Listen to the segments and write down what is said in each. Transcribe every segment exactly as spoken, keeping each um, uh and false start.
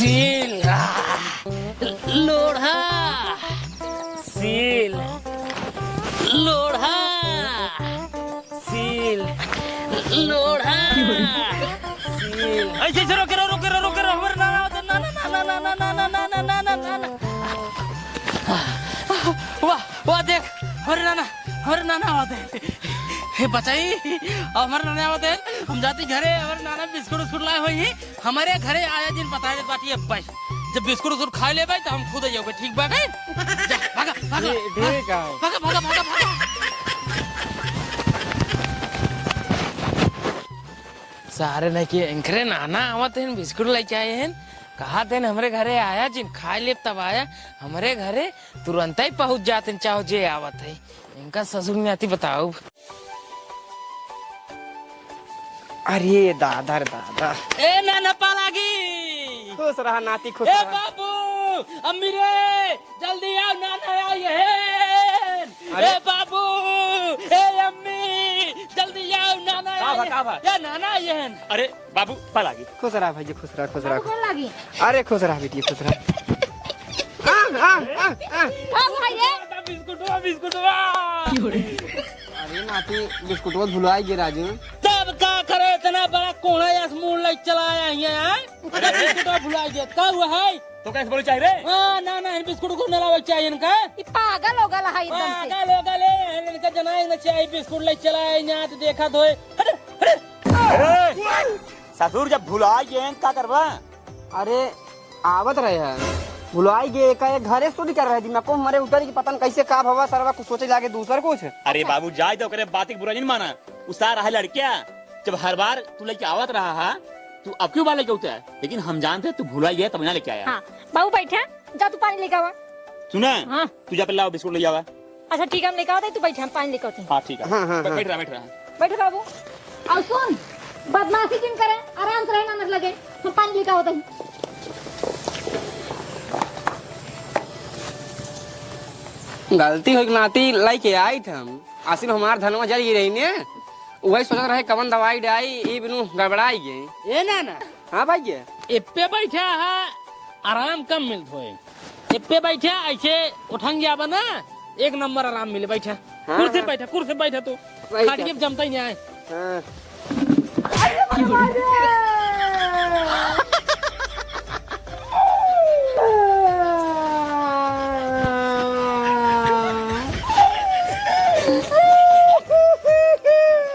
सील, आ, लोढ़ा, सील, लोढ़ा, सील, लोढ़ा, सील। ऐसे, ऐसे रोके रहो, रोके रहो, रोके रहो, हमारे नाना, नाना, नाना। वाह, वाह, देख, हमारे नाना, हमारे नाना आवत है। हे बचाई, अब हमारे नाना आवत है, हम जाती घरे, हमारे नाना बिस्कुट उस्कुट लाए होई, हमारे घरे आया जिन बताए देत बाटी अब भाई। जब बिस्कुट उस्कुट खा लेबे, तो हम खुद जाओगे, ठीक बा, कहीं? जा, भागा, भागा, ठीक, ठीक है। भागा, भागा, भागा, भागा। सारे नहीं कि इनकरे नाना आवत हैं, बिस्कुट लेके आए हैं, कहा थे हमरे घरे आया जिन, खा लेब तब आया, हमरे घरे तुरंत ही पहुँच जाते हैं, चाहो जे आवत है। इनका ससुर नाती बताओ। अरे दादा रे दादा। ए नाना पालागी। खुश रहा नाती, खुश ए रहा। बाबू, अम्मी रे, जल्दी आओ, नाना आए हैं। अरे। ए बाबू, ए अम्मी, जल्दी आओ, नाना का आए भा, हैं। का भा? ए नाना आए हैं। अरे बाबू, पालागी। खुश रहा भाई, खुश रहा, खुश रहा। बाबू, गोड़ लागी। अरे खुश रहा बेटी, खुश रहा। आ, आ, आ, आ। का भाई रे? बिस्कुटवा, बिस्कुटवा। अरे नाती, बिस्कुटवा भुलाइ गे राजू। तब का करे, इतना बड़ा कोढ़ा यस मुंह लइ चला आया हियाँ, हैं? अरे बिस्कुटवा भुलाइ गे, का हुआ है? तो कैसे बोले चाही रे? हाँ, ना, ना, बिस्कुट को न लावे चाही इनका। ई पागल हो गल है एकदम से। पागल हो गल है, इनका जनाई न चाही, बिस्कुट लइ चला आया हियाँ, तो देखा तो है। हट, हट। अरे, ससुर जब भुलाइ गे, का करबा? अरे, आवत रहे हैं। भुलाइ गे, एकाएक घरे से तो निकल रहे, दिमाग को हमारे उतर के पता न कैसे का भवा, सरवा कुछ सोचे लागे दूसर कुछ। अरे अच्छा। बाबू, जाए तो ओकरे बात के बुरा नहीं माना। उ सार रहा लड़किया, जब हर बार तू लेके आवत रहा हा, तू अब क्यों बार लेके उठे है? लेकिन हम जानते हैं तू भुलाइ गे, तब ना लेके आया। हाँ, बाबू बैठे, जा तू पानी लेके आवा। सुना? हाँ। तू जा पहले लावा बिस्कुट ले आवा। अच्छा ठीक है, हम लेके आवत है, तू बैठ, हम पानी लेके आवत है। हाँ, ठीक है। हाँ, हाँ, बै-, हाँ। बैठ रहा, बैठ रहा। बैठ बाबू। और सुन, बदमाशी जिन करे, आराम से रहना मत लगे, हम पानी लेके आवत है। गलती होइ के नाती लइके आइत हम, आसिन हमार धनवा जल गई रही ने, वही सोचत रहे कवन दवाई डाई, ई बिनु गड़बड़ाइ गए। ए नाना। हाँ भाई ये। एप्पे बैठा है, आराम कम मिलत होए। एप्पे बैठा, ऐसे उठंग जाबा ना, एक नंबर आराम मिले। बैठा, हाँ, कुर्सी हाँ। बैठा, कुर्सी बैठा तू। वही खाटिए क्या? जमता ही नहीं आए। हाँ।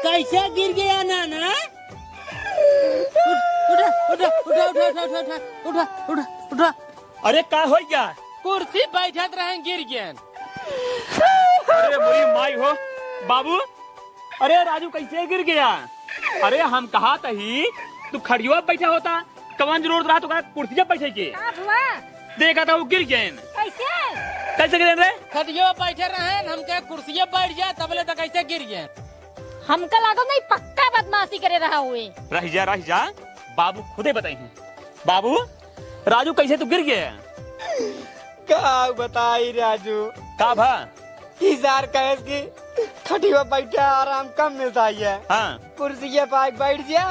कैसे गिर गया नाना? उठ, उठा, उठा, उठा, उठा, उठा, उठा, उठा, उठा, उठा। अरे का होइ गया? कुर्सी बैठत रहे, गिर गए। अरे मोरी माई हो, बाबू, अरे राजू कैसे गिर गया? अरे हम कहा तही तू खड़ियो बैठा होता, कवन जरूरत रहा तो का कुर्सी पे बैठे के? का हुआ? देखा था वो गिर गए। कैसे? कैसे गिरे रे? खटियो बैठे रहे, हम कहे कुर्सिये बैठ जा, तबले तक कैसे गिर गए? हमका लागल नहीं, पक्का बदमाशी करे रहा हुए। रह जा, रह जा, बाबू खुदे बताई हैं। बाबू, राजू कैसे तू गिर गया? का बताई राजू? का भा? ई सार कहेस कि खटिया बैठा आराम कम मिलता है। हाँ। कुर्सिया पे आके बैठ जा,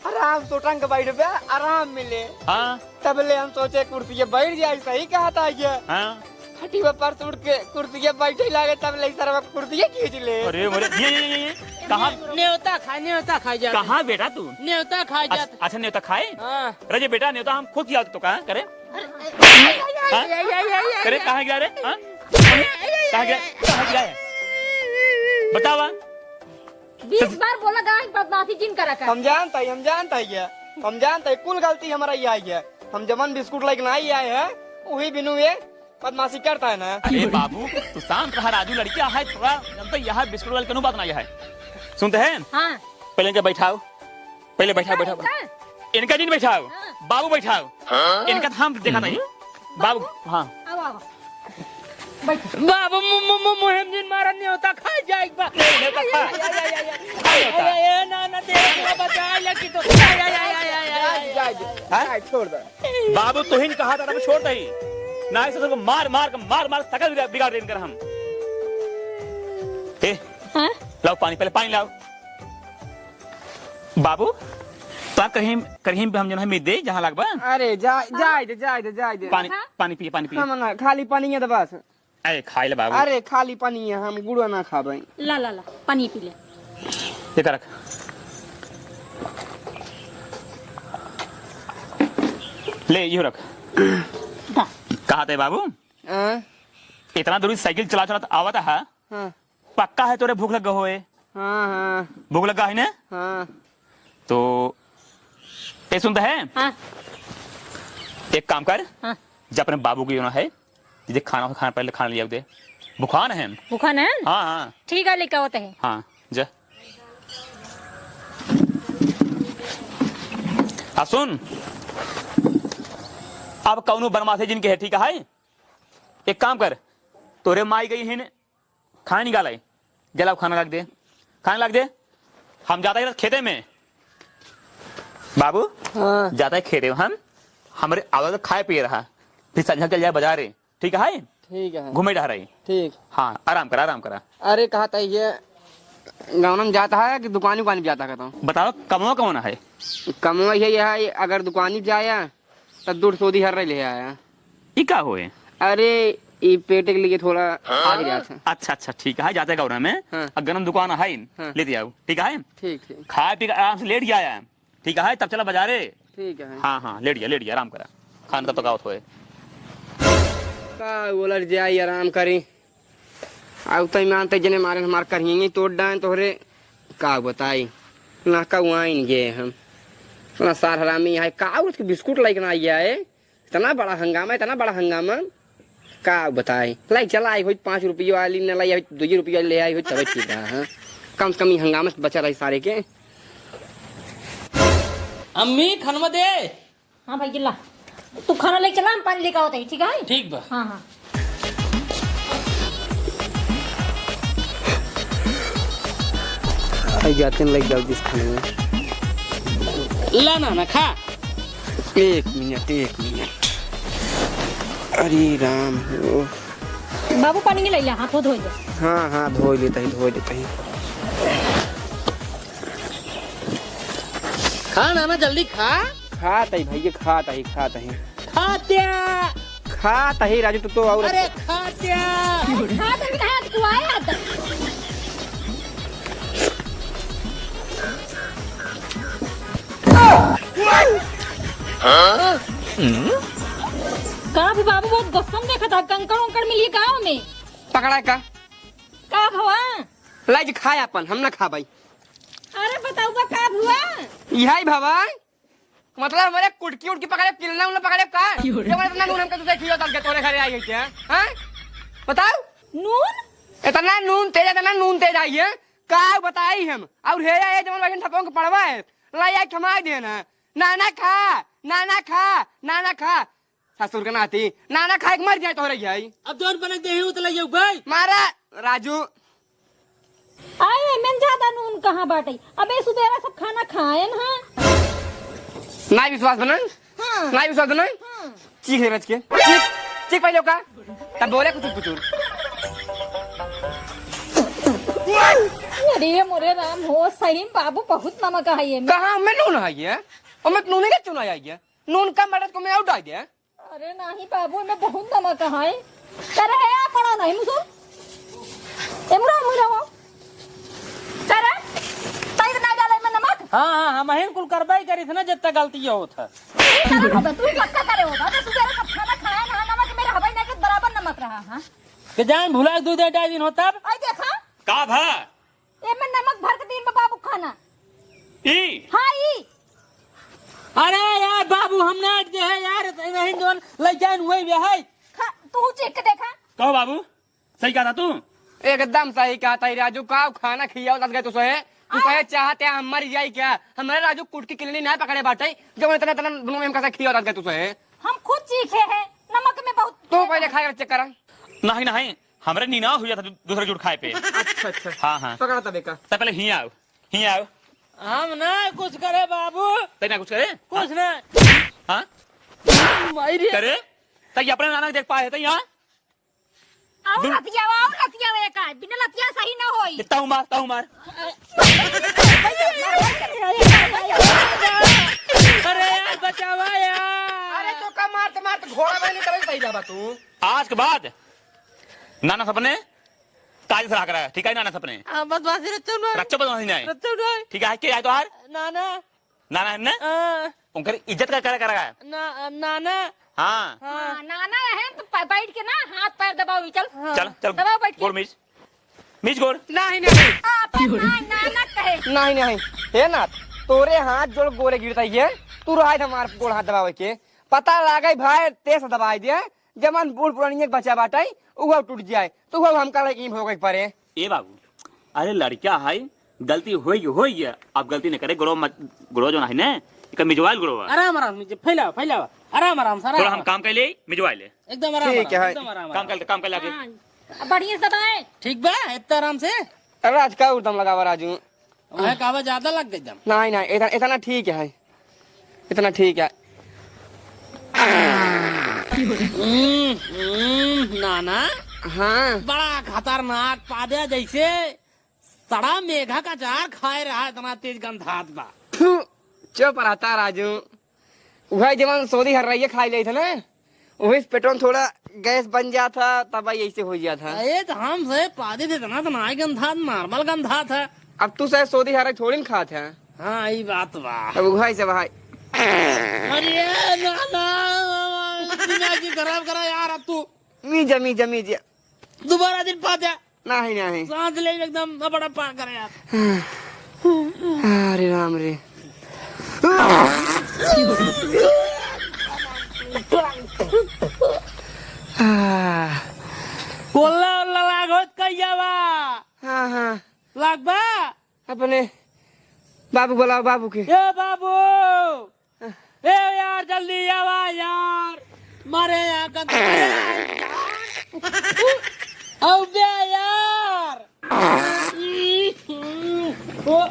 आराम से उठंग के बैठ बे, आराम मिले। हाँ। तबले हम सोचे कुर्सिया बैठ जाए, सही कहा था ये। हाँ। खटिया पर से उठ के कुर्सिया बैठे लागे, तबले सरवा कुर्सिया खींच ले। अरे, अरे, ये, ये, ये, ये, कहाँ? न्योता खाए, न्योता खाए जात। कहाँ बेटा तू? न्योता खाए अच्छा, जात। अच्छा, न्योता खाए? हाँ। रजे बेटा, न्योता हम खुद खियाओ तो कहाँ करे? अरे, हाँ? अरे, अरे, अरे, अरे, करे, अरे। कहाँ गिरा रे? हाँ? कहाँ गिरा? कहाँ गिरा है? बतावा। बीस बार बोला, गाय बदमाशी जिन करा कर। हम जानता ही, हम जानता ही है। हम जानता ही, कुल गलती हमारा ही आई है। हम जमन बिस्कुट लेके नहीं आए हैं, वही बिनु ये बदमाशी करता है ना। अरे बाबू, तू शांत रहा, राजू लड़किया है थोड़ा, हम तो यहाँ बिस्कुट वाले कनु बात ना है। सुनते हैं? हाँ। पहले इनके बैठाओ, पहले बैठाओ, बैठाओ। इनका? इनका नहीं बैठाओ, हाँ। बाबू बैठाओ। हाँ? इनका तो हम देखा नहीं। बाबू, बाबू? हाँ। आओ, आओ। बैठ। बाबू, मु-, मु-, मु-, मुहिम जिन मारा न्योता खा जाए बा। न्योता खा। अरे, अरे, अरे, अरे, अरे, खा न्योता। अरे, ए, ना, ना, देख, ना, बचा ले कि तो। अरे, अरे, अरे, अरे, अरे, अरे। जाए, जाए, हाँ? जाए, छोड़ दे। बाबू, तोहिन कहा था, तब छोड़ दही। ना, इसे सबको मार, मार के, मार, मार, सकल बिगाड़, बिगाड़ देन कर हम। ए, हाँ? लाओ पानी, पहले पानी लाओ। बाबू, तो कहीं, कहीं भी हम जन है मिल दे, जहाँ लगबा। अरे, जा, जाए दे, जाए दे, जाए दे। पानी, हाँ? पानी पिए, पानी पिए। हम ना, खाली पानी है तो बस। अरे, खाई ले बाबू। अरे, खाली पानी है, हम गुड़ो ना खाबे। ला, ला, ला, पानी पी ले। ये का रख। ले, यो रख। दा। कहा थे बाबू? हाँ? इतना दूर साइकिल चला चला आवत है। हाँ। पक्का है तोरे भूख लग होए? हाँ, हाँ। भूख लगा है ना? हाँ। तो ये सुनता है? हाँ। एक काम कर, हाँ। जा अपने बाबू के ना है, जे खाना, खाना पहले खाना लिया दे। भुखान है। भुखान है? हाँ, हाँ। ठीक है, लेके आवत है। हाँ, जा। आ सुन, अब कौनो बनवासे जिनके है, ठीक है? एक काम कर, तोरे माई गई हिन, खाना निकाले, जलाओ, खाना लाग दे, खाना लाग दे। हम जाता है खेते में। बाबू, हाँ। जाता है खेते में हम, हमरे आवा तो खाए पिए रहा, फिर संझा चल जाए बाजारे, ठीक है? ठीक है। घूमे टहरे। ठीक। हाँ, आराम करा, आराम करा। अरे, कहा था ये गाँव में जाता है कि दुकानी उकानी जाता है, कहता हूँ। बताओ, कमवा कौन है? कमवा ये, ये है, अगर दुकानी जाया, तब दूर सोदी हर रही ले आया। ई का होए? अरे, ई पेट के लिए थोड़ा आगे जात है। अच्छा, अच्छा, ठीक है, जाते गौरा में। हाँ। अब गरम दुकान है, हाँ। लेते आओ, ठीक है? ठीक, ठीक। खाए पी के आराम से लेट जाया, ठीक है? तब चला बाजारे। ठीक है। हाँ, हाँ, लेट जा, लेट जा, आराम करा, खाना तब तक आवत होए। का बोलर जाई, आराम करी। अब तो ईमान ते जने मारे हमार करिहेंगे तोड़ डाएं तोहरे, का बताई, ना का वाइन गए हम। इतना सार हरामी है, का उसके बिस्कुट लेके ना आइया है। इतना बड़ा हंगामा, इतना बड़ा हंगामा, का बताई। लाई चला आई होई पाँच रुपये वाली, न लाई आई दो रुपये वाली ले आई होई, तबे ठीक रहा, हाँ। कम से कम ई हंगामा से बचा रही सारे के। अम्मी, खाना दे। हाँ भाई, ला। तू खाना लेके चला, हम पानी लेके आवत हई, ठीक है? ठीक बा। हाँ, हाँ। आई जाते हैं, लग जाओ जिस खाने में। ला ना, ना खा। एक मिनट, एक मिनट। अरे राम हो। बाबू, पानी नहीं ले लिया, हाथों धो ले। हाँ, हाँ, धो लेता ही, धो लेता ही। खा ना, ना, जल्दी खा। खात ही भैया, खात ही, खात ही। खात्या। खात ही राजू, तू तो और अरे खात्या। अरे खात ही कहाँ तू आया था? का भी बाबू बहुत गुस्सा में देखा था, कंकड़ उंकड़ मिली गाँव में। पकड़ा का? का भवा? लाइज खाए अपन, हम ना खाबाई। अरे बताऊ बा का भवा? यही भवा? मतलब हमारे कुटकी उटकी पकड़े, किलना उलना पकड़े का? क्यों रे? जब इतना नून हमका तुझे खियो तब के तोरे घरे आई है क्या? हाँ? बताओ। नून? इतना नून तेज, इतना नून तेज आई है, का बताई हम? और हे, हे जवन वजन ठपों के पड़वा है, लाई आई थमा देना। नाना खा, नाना खा, नाना खा। ससुर के नाती, नाना खाए के मर जाए तोहरे जाई। अब जौन बनक देही उ त लइयौ भाई। मारा, राजू। आए, एमें ज्यादा नून कहाँ बाटे? अबे सुबेरा सब खाना खाएन, हाँ? नाहीं विश्वास बनन? हाँ। नाहीं विश्वास बनन? हाँ। चीख ले बच के। चीख, चीख पहले का। तब बोले कुछ कुछ। अरे मोरे राम हो, सही में बाबू बहुत नमक है ये में। कहाँ में नून है ये? और में नून का चुना है ये? नून कम बाटे त को में और डाल दे। अरे नाहीं बाबू, एमे बहुत नमक है। करे है, आ पड़ा नाहीं मुसो। ए मुरा, मुरा हो। करे? तई त नाहीं डाले में नमक? हाँ, हाँ, हमहिन कुल करबे करी थे ना, जितना गलती होत है। तू करे होबे, तू पक्का करे होबा। तो सुबह का खाना खाया ना, नमक मेरे हवाई ना के बराबर नमक रहा, हाँ? के जान भुला के दूध डाल दिन होता। आई देखा? का भा? एमे नमक भर के दीन बा बाबू खाना। ई? हाँ, ई। अरे यार बाबू, हम ना दे है यार, नहीं जोन लइ जान वही बे है। खा, तू चीख के देखा। कहो बाबू, सही कहा था तू? एकदम सही कहा था राजू, का खाना खियाओ लग गए तू सहे। तू आ? सहे चाहते हैं हम मर जाई क्या? हमारे राजू कुटकी किलनी ना पकड़े बाटे, जो इतना, इतना दोनों में कैसे खियाओ लग गए तू सहे। हम खुद चीखे हैं, नमक में बहुत तू पहले खा के चेक करा। नहीं, नहीं, हमरे नीना हुआ था दू-, दूसरा जुट खाए पे। अच्छा, अच्छा। हाँ, हाँ। पकड़ा तबे का। तब पहले हियाँ आओ, हियाँ आओ। हम ना कुछ करे बाबू। तै ना कुछ करे? कुछ ना। हाँ? माई रे। करे? तै अपने नाना के देख पाए है, तै यहाँ? आओ दू- लतिया, आओ लतिया, एक आध। बिना लतिया सही ना होई। ताऊ मार, ताऊ मार। अरे, अरे, अरे, अरे, अरे, अरे, अरे, अरे, अरे, अरे, अरे, अरे, अरे, अरे, अरे, आज के बाद नाना सपने काज सलाह करा, ठीक है? नाना सपने। हाँ, बदमाशी रच्चो ना। रच्चो बदमाशी नहीं। रच्चो ना। ठीक है, के आए तोहार? नाना। नाना है ना? हाँ। उनकर इज्जत का करा, करा। ना, नाना। हाँ। हाँ। हाँ, नाना है तो प-, बैठ के ना हाथ पैर दबाओ, चल। हाँ। चल, चल। दबाओ बैठ के। गोड़ मीज। मीज गोड़। नहीं, नहीं। आप ना, ना, ना कहे। नहीं, नहीं। हे नाथ, तोरे हाथ जोड़ गोड़े गिरता ही है, तू रहा हमार गोड़ हाथ दबावे के। पता लागे भाई, तेज से दबाई दे, जमन बूढ़ पुरानिया के बच्चा बाटे, उहो टूट जाए, तो उहो हमका लायक ईम होवे के पड़े। ए बाबू, अरे लड़का है, गलती होई, होई गया, अब गलती न करे, गोड़ो मत, गोड़ो जो है ना, एकर मिजवाइल गोड़ो। आराम, आराम, मिज-, फैलावा, फैलावा, आराम, आराम से, आराम, थोड़ा हम आराम। काम कर ले, मिजवाइल ले। एकदम आराम, ठीक आराम, है। एकदम आराम, काम आराम। कर ले, काम कर ले आके। हाँ, अब बढ़िया से दबाए। ठीक बा, इतना आराम से। अरे आज का उर्दम लगावा राजू? वह कावा ज्यादा लग गई दम। नहीं, नहीं, इतना, इतना ठीक है, इतना ठीक है। हम्म, हम्म, नाना। हाँ। बड़ा खतरनाक पाद्या, जैसे सड़ा मेघा का अचार खाए रहा, इतना तेज गंधात बा। थू, चुप रहता राजू। वह जवन सऊदी हर्रैया खाई लेत है ना, वही से पेटवा में थोड़ा गैस बन जात है, तब ऐसे हो जात है। अरे, तो हम से पादे थे इतना तो ना गंधात, normal गंधात है। अब तू शायद सऊदी हर्रा थोड़ी न खात है। हाँ, ई बात बा। अब वही से भाई। अरे, ना, ना, दिमाग की खराब करा यार, अब तू। मीजा, मीजा, मीजा। दोबारा दिन पाद्या। नहीं, नहीं। सांस ले एकदम बड़ा पार करे यार। अरे राम रे। ओल्ला, ओल्ला लागत कहिया बा? हाँ, हाँ। लाग बा? अपने बाबू बुलाओ, बाबू के। ए बाबू! ए यार, जल्दी आवा यार, मारे यहाँ गंद-, अबे यार। ओ।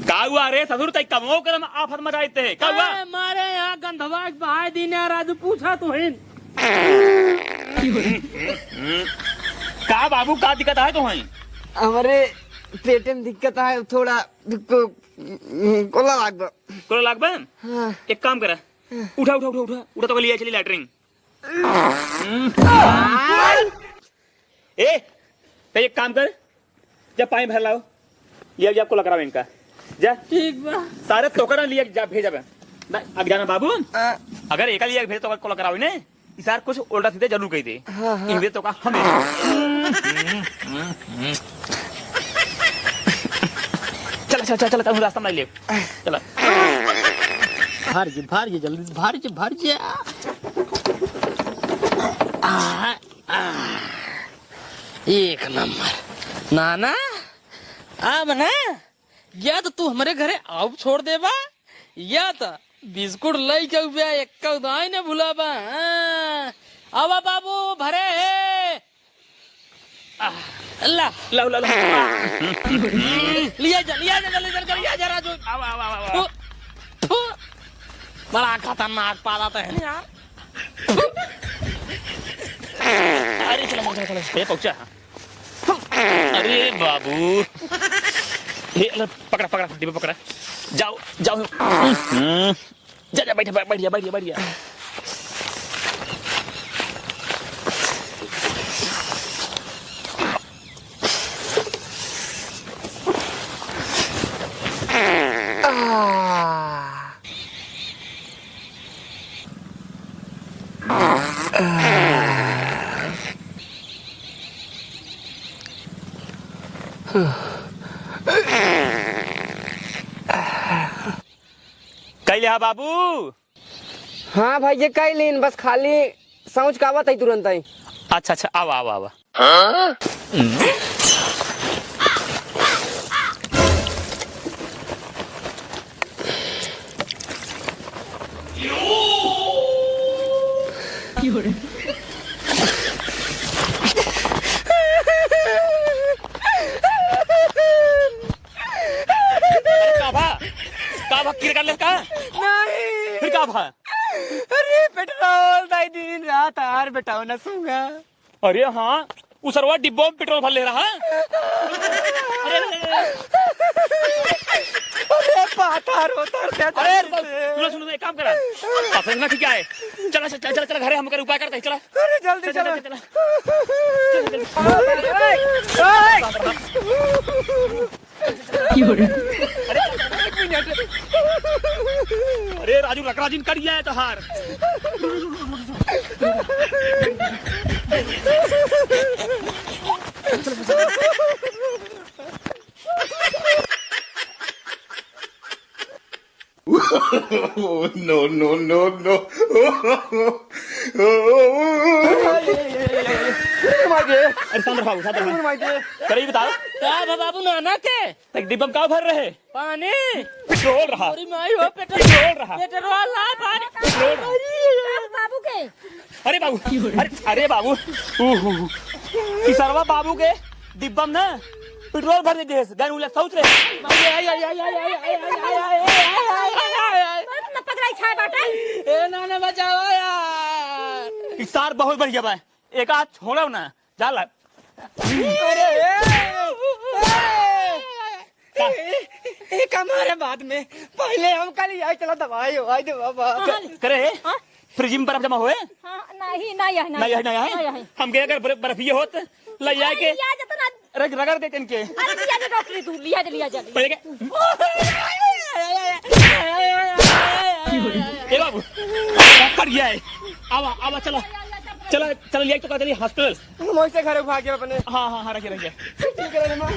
का हुआ रे ससुर, तई कमो करम आफत मचाइत है, का हुआ? ए, मारे यहाँ गंधवा के बहाय दीन यार, आज पूछा तो हिन। का बाबू, का दिक्कत है तो है? हमरे पेटे में दिक्कत है थोड़ा, को-, कोला लाग बा। कोला लाग बा? हाँ। एक काम करा। हाँ। उठा, उठा, उठा, उठा। उठा तो लिया चली लैट्रिन। ए, तो एक काम कर। जा पानी भर लाओ। लिया जा कोला कराओ इनका। जा। ठीक बा। सारे तोकरा लिया जा भेजा बा। ना, अब जाना बाबू। हाँ। अगर एका लिया भेज तो कोला कराओ ने। ई सार कुछ उल्टा सीधे जरूर कही दे। हाँ, हाँ। इनके तो का हमें। चला, चला, चला, चला, रास्ता में ले। चला। भार जे, भार जे, जल्दी से भार जे, भार जे। आ, आ, एक नंबर। नाना, अब ना या तो तू हमरे घरे आउब छोड़ देबा, या तो बिस्कुट लई के उबे एक्का उदाई न भुलाबा। हाँ। आवा बाबू, भरे है। आह, ला। ला, ला, ला। लिया जा, लिया जा, जल्दी चल कर लिया जा, राजू। आवा, आवा, आवा, आवा। थू, थू। बड़ा खतरनाक पाला तो है ना यार। अरे, चला, चला, चला, चला। ए, पहुंचा। अरे बाबू। हे, ले, पकड़ा, पकड़ा, डिब्बा पकड़ा। जाओ, जाओ। हम्म। जा, जा, बैठ, बैठ, बैठ जा, बैठ जा, बैठ जा। आह। कैले हा बाबू? हाँ भाई, ये कैलीन, बस खाली समझ का आवत है तुरंत ही। अच्छा, अच्छा, आवा, आवा, आवा। का भा? का भा, किर कर ले का? नहीं। फिर का भा? अरे, पेट्रोल दाई, दिन रात आर बेटाओ ना सूंघा। अरे हाँ, उ सरवा डिब्बो में पेट्रोल भर ले रहा। अरे, अरे, अरे, अरे। अरे पाथर उतर दे अरे जल्दी रुको, से। सुनो, सुनो, एक काम करा। पाथर ना ठीक है। चला, चला, चला, चला, घरे हम करे उपाय करते हैं, चला। अरे जल्दी चला, चला। चला, चला। चला, चला। अरे, अरे राजू, रकरा जिन करिया है तोहार। Oh, no, no, no, no। अरे शांत रहो, शांत रहो। अरे बताओ। का बा बाबू, नाना के? तक डिब्बा में का भर रहे? पानी। पेट्रोल रहा। अरे माई हो, पेट्रोल। पेट्रोल रहा। पेट्रोल ला, पानी। पेट्रोल रहा। अरे बाबू के। अरे बाबू, अरे, अरे बाबू, ऊ, हू, हू। ई सरवा बाबू के डिब्बा में ना पेट्रोल भर दे देस, गन उले सोच रे। अरे, आई, आई, आई। मत न पकड़ाई छाए बाटे। ए, ना, ना, बचाओ यार। ई सार बहुत बढ़िया बा, एक हाथ छोड़ो ना, जा ला। अरे, ए, ए, ए, ए, ए, कमारे बाद में, पहले हम कल आई चला दवाई, आई दे बाबा। करे? हाँ? फ्रिज में बर्फ जमा होए? हाँ, नहीं, नहीं है, नहीं नहीं है, नहीं है। नहीं है। हमके अगर बर्फ, बर्फ ये होत, ले जाए के अरे, लिया जा तो ना। रग-, रगड़ देते इनके। अरे, लिया जा डॉक्टर, तू लिया जा, लिया जा। पहले के-, ए बाबू, कर गया है। आवा, आवा, चला। चला, चला, लिया तो कहते नहीं हॉस्पिटल। हम वैसे घरे भाग गए अपने। हाँ, हाँ, हाँ, रखिए, रखिए। ठीक है, माँ।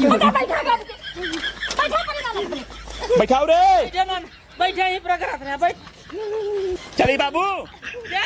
बैठा, बैठा, बैठा, बैठा, बैठा, बैठाओ रे। बैठे ही प्रगत रहे, बैठ। चली बाबू। जा।